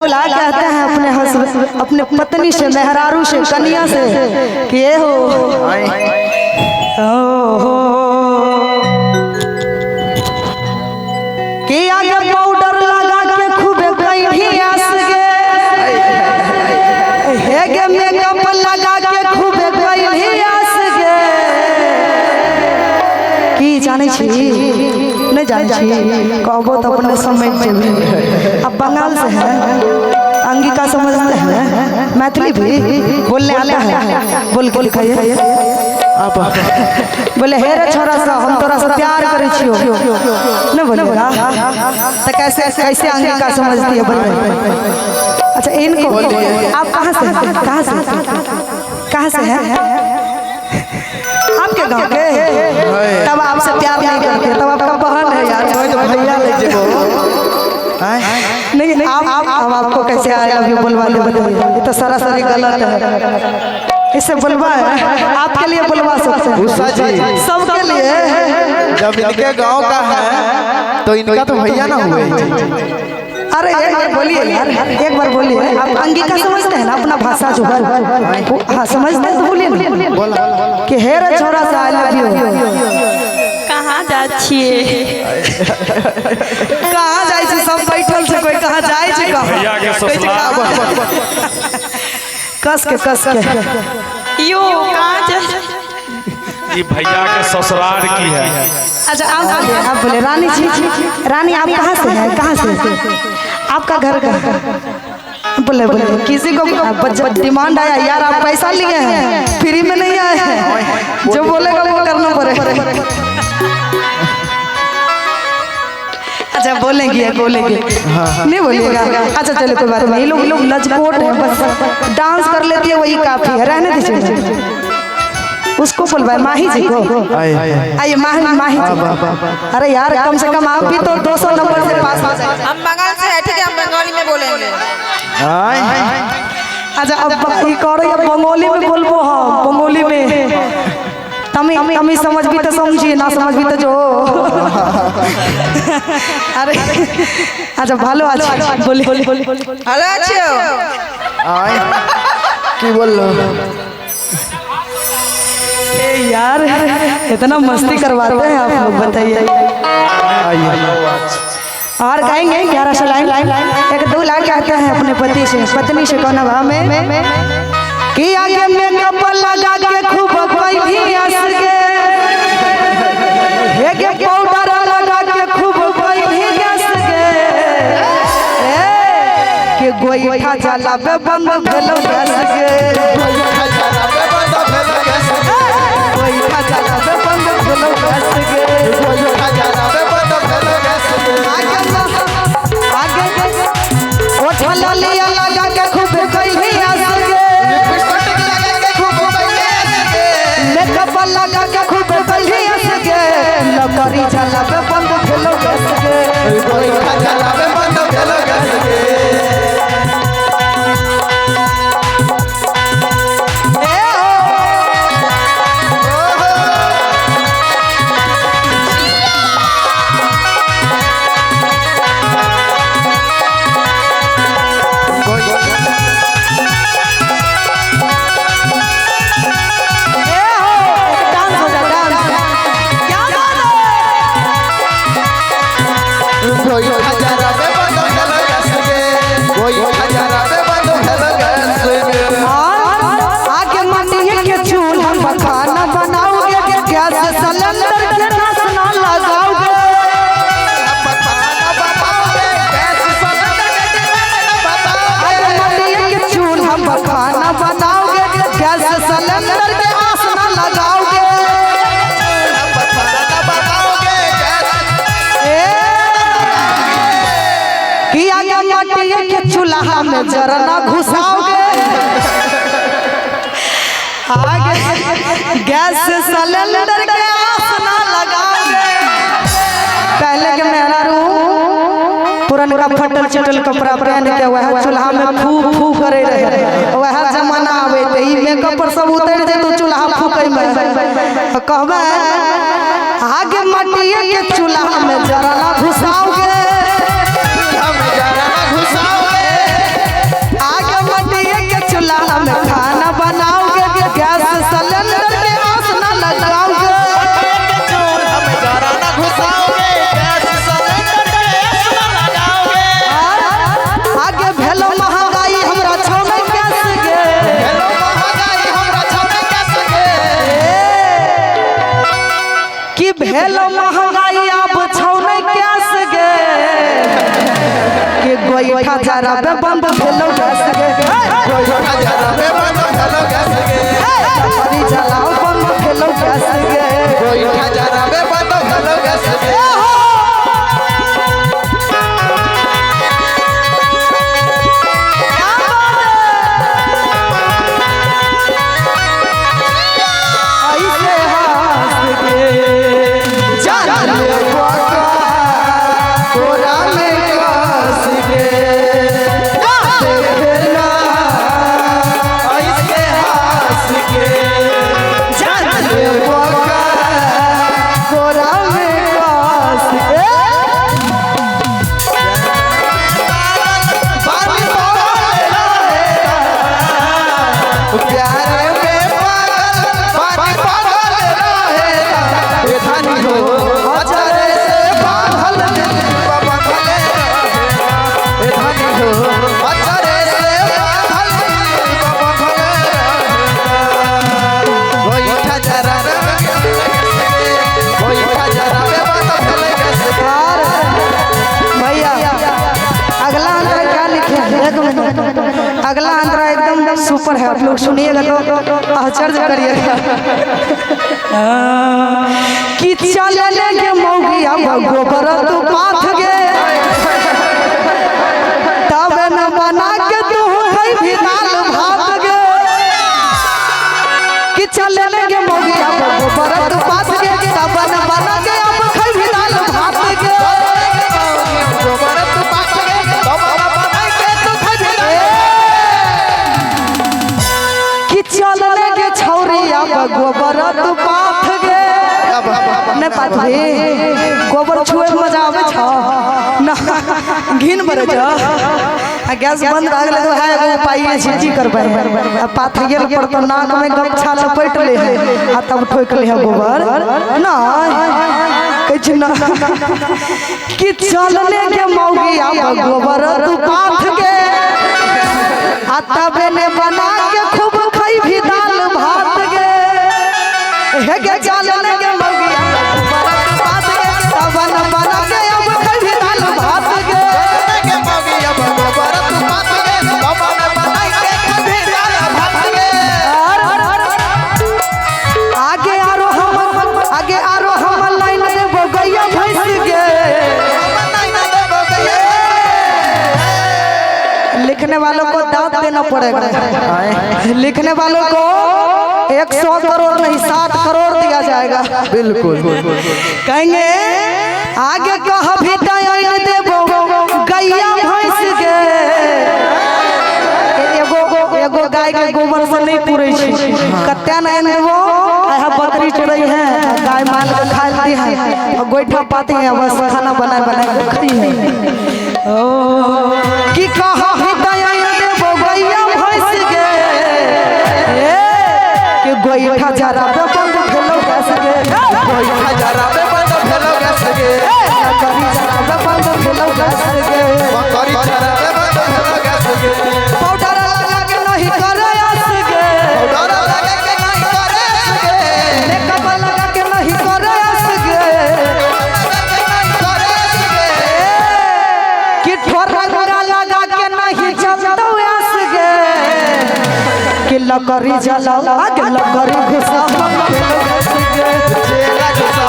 बोला कहते हैं अपने हस्बैंड, अपने पत्नी से, मेहरारू से, कन्या से कि ये हो ओ कि आगे पाउडर लगा के खूब कहीं आस गे, हे गे मेकअप लगा के खूब कहीं आस गे। की जाने छी नहीं जाने छी कहबो तो अपने समझ जेबी। अब बंगाल से है, अंगिका समझते हैं, मैथिली भी बोलने आता है, बोल के लिखाइए। बोले हे रे छोरा सा हम तोरा से प्यार करे छियो, नहीं बोलेगा तो कैसे कैसे अंगिका समझती है बोले। अच्छा इनको आप कहाँ से कहाँ से कहाँ से हैं? आपके गांव के? तब आपसे प्यार नहीं करते, तब आपका बहन है यार। भैया ले जेबो नहीं आप अब आपको कैसे I love you बोलवा दे बताइए, ये तो सरासरी गलत है। इसे बोलवा है आपके लिए बोलवा सकते हैं सबके लिए। जब इनके गांव का है तो इनका तो भैया ना हुए। अरे एक बार बोलिए यार, एक बार बोलिए। आप अंगिका समझते हैं ना, अपना भाषा जो है हाँ समझते हैं तो बोलिए ना कि हे रे छोरा सा I love you. कहाँ जा छिए? कहाँ जाए छी? सब बैठल छै, कोई कहाँ जाए छी? भैया के ससुराल कस के कस के यो कहाँ जा? ये भैया के ससुराल की है। अच्छा आप बोले, आप बोले रानी जी, रानी आप कहाँ से हैं? कहाँ से आपका घर? का बोले बोले किसी को डिमांड आया यार, आप पैसा लिए हैं, फ्री में नहीं आए हैं, जो बोलेगा वो करना पड़ेगा। अच्छा बोलेंगे बोलेंगे नहीं बोलेगा। अच्छा चलो कोई बात नहीं, लोग लोग लजकोट है, बस डांस कर लेती है वही काफी है, रहने दीजिए उसको। बोलवाए माही जी को, आइए माही माही जी। अरे यार कम से कम आप भी तो 200 नंबर से पास हो जाए। हम बंगाल से है, ठीक है, हम बंगाली में बोलेंगे। अच्छा अब करो बंगाली में बोलबो, हम बंगाली में तमी तमी समझ भी तो समझिए ना समझ भी तो जो। अरे अच्छा भालो अच्छा बोले भालो अच्छो की बोल यार, इतना मस्ती करवाते हैं आप लोग, बताइए। और गाएंगे 11 सौ लाइन एक दो लाइन कहते हैं अपने पति से, पत्नी से कौन भाव में कि आगे मेकअप लगा के खूब कहीं आस गे, हे गे पाउडर लगा के खूब कहीं आस गे, के गोईठा जलाबे बंद भेलो गैस गे, गोईठा जलाबे बंद भेलो गैस गे, गोईठा जलाबे बंद भेलो गैस गे। आगे आगे ओठा लिया लगा के खूब कहीं आस गे, मेकअप लगा के खूब कहीं आस गे, नौकरी जलाबे बंद भेलो गैस गे, गोईठा जलाबे बंद भेलो गैस गे। आगे मटिया के चूल्हा पर खाना बनाओगे, गैस सिलेंडर के नाश ना लगाओगे, आगे मटिया के चूल्हा पर खाना बनाओगे, गैस सिलेंडर के आस ना लगाओगे। कि आगे मटिया के चूल्हा में जरना घुसाओगे, आगे गैस सिलेंडर के आस ना लगाओगे। पहले के मेहरारू पुरनका फटल चटल कपड़ा पहन के वह चूल्हा में फू फू करे रहे, वह जमाना आवे ते ई मेकअप पर सब उतर जे तो चूल्हा फूकै में कहबै आगे मटिया के चूल्हा में जरना घुसाओगे, चूल्हा में जरना घुसाओगे, गोइठा जराबे बंद भेलो गैस गे। गोइठा जराबे बंद भेलो गैस गे। लकड़ी जलाओ बंद भेलो गैस गे। गोइठा जराबे बंद भेलो गैस गे। ऐसे हंस के जान ले बाका कोरा में कस के देखना ऐसे हंस के जान ले बाका कोरा में कस के। पानी पागल प्यार में पागल पानी पागल रहेगा ए धानी हो अचरे से बांधल दिल बांधले रहेगा ए धानी हो अचरे से बांधल दिल बांधले रहेगा। गोइठा जरा रे गोइठा जरा रे बांधल गैस। और भैया अगला अंतरा क्या लिखे हैं? एक मिनट, अगला अंतरा एकदम सुपर है, आप लोग सुनिएगा तो आश्चर्य करिएगा कि चलने के मौगिया गोबर तू पाथ गे तब न बना के तू खाई भी दाल भात गे। कि चलने के मौगिया गोबर तू पाथ गे तब न बना के अब खाई भी दाल भात गे। गोबर तू पास गे गोबर बना के तू खाई कि चलने के छौरिया गोबर तू पाथ गे। नहीं पाथ रे गोबर छुए में मजा आवे छ ना घिन बरे छ। आ गैस बंद भए गेलै तो है एगो उपाय छै की करबै, आ पाथ गेल पर तो नाक में गमछा लपेट ले है आ तब ठोक ले है गोबर ना कहै छै ना। कि चलने के मौगिया गोबर तू पाथ गे आ तबे ने बना के खूब खाई भी दाल भात गे। हे गे चलने के मौगिया गोबर तू पाथ गे तब न बना के अब खाई भी दाल भात गे। के मौगिया गोबर तू पास गे गोबर बना के कभी दाल भात गे। और आगे आरो हम आगे आरो हम लाइन देबो गैया भैंस गे। लिखने वालों को दांत देना पड़ेगा, लिखने वालों को 100 करोड़ नहीं 7 करोड़ दिया जाएगा। बिल्कुल कहेंगे आगे कह भी दयान देबो गैया भैंस गे। एगो एगो गाय के गोबर से नहीं पूरे छै कत्या नयन देबो आहा बकरी चढ़ई है गाय माल के खा लेती है और गोइठा पाती है बस खाना बनाए बनाए के खाई है। ओ कि कह भी दयान देबो गैया भैंस गे कि गोइठा जराबे बंद भेलो गैस गे। गोइठा जराबे बंद भेलो गैस गे। लकड़ी जराबे बंद भेलो गैस गे। बकरी जराबे बंद भेलो गैस गे। पाउडर लगा के नहीं करे अस गे। पाउडर लगा के नहीं करे अस गे। मेकअप लगा के नहीं करे अस गे। लगा के नहीं करे अस गे। कि ठोरंगा लगा के नहीं चलतो अस गे। कि लकड़ी जलाओ आगे लकड़ी घुसा बंद भेलो गैस गे। चेला घुसा